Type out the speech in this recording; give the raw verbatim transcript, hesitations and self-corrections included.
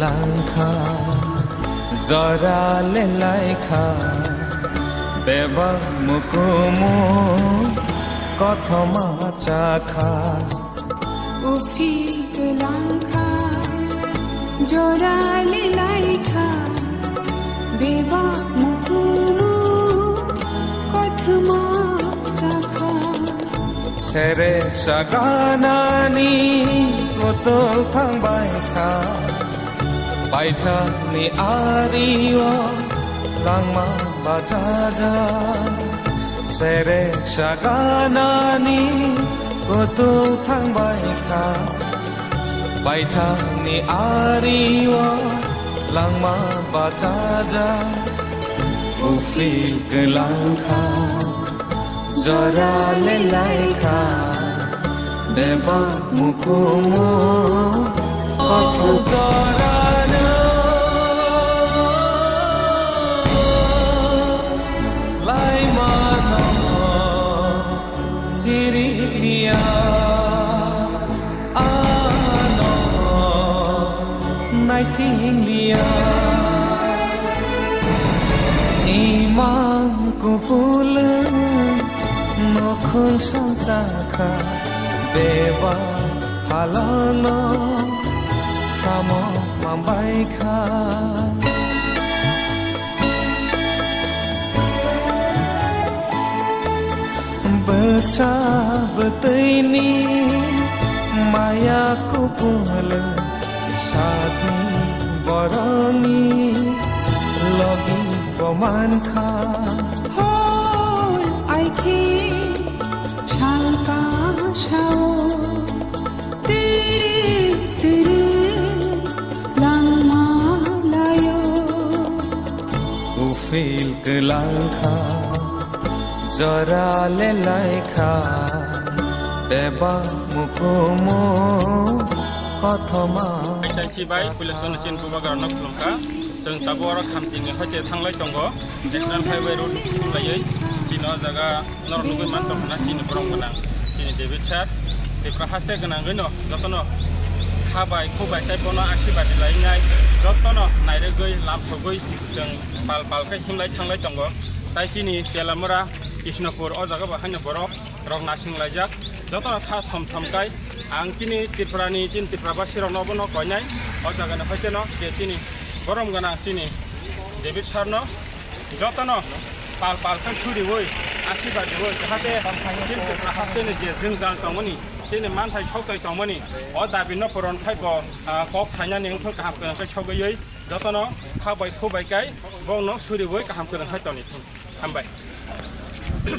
Langkha, jora le laikha, bebak mukumu kothoma chakha. Uphil kwlangkha, jora le laikha, bebak mukumu kothoma chakha. Sere saganani kotol thangbai kha, paithakni ario langma bachaja. Sere saganani kotol thangbai kha, paithakni ario langma bachaja. Uphil kwlangkha, jora le laikha, bebak mukumu kothoma jorano laimano sirikliya. Ano naising liya, imang kupulung nokhung sangsakha, beba halano samo mambaikha. Bwsa bwtwini maya kupulung sakni boroni logi bo mankha. Hor aikhe salka sao. Tiri tiri langma layo. Uphil kwlangkha, jora le laikha, beba mukumu kothoma. Taichi bai puila sono chen bubagra nok khulumkha. Chwng tabuk oro khamtingni hoite thanglai tongo. National Highway road khulaiwi chini o jaga norok nugwi mantok hwnna chini borom gwnang chini David sir. Tipra haste gwnangwino jotono kha bai khu bai tei bono asibadi lainai jotono nairwgwi lamsogwi chwng pal pal khe himlai thanglai tongo. Tai chini Telamura Krishnapur o jaga bo haino borok rok nasing laijak. Jotono kha thom thom kai ang chini Tripura ni chini Tripura basi rokno bono koinai o jaga ni hoite no je chini borom gwnang chini David sir no jotono pal pal khe suriwi asibad riwi jahate chini Tripura haste ni je jwngjal tongmani chini manthai soktai tongmani o dabi no puron khai bo, ah, kok sainani wngkha kaham kwrwng khe sogwi jotono kha bai khu bai kai bongno suriwi kaham kwrwng khai tongni thung. Hambai.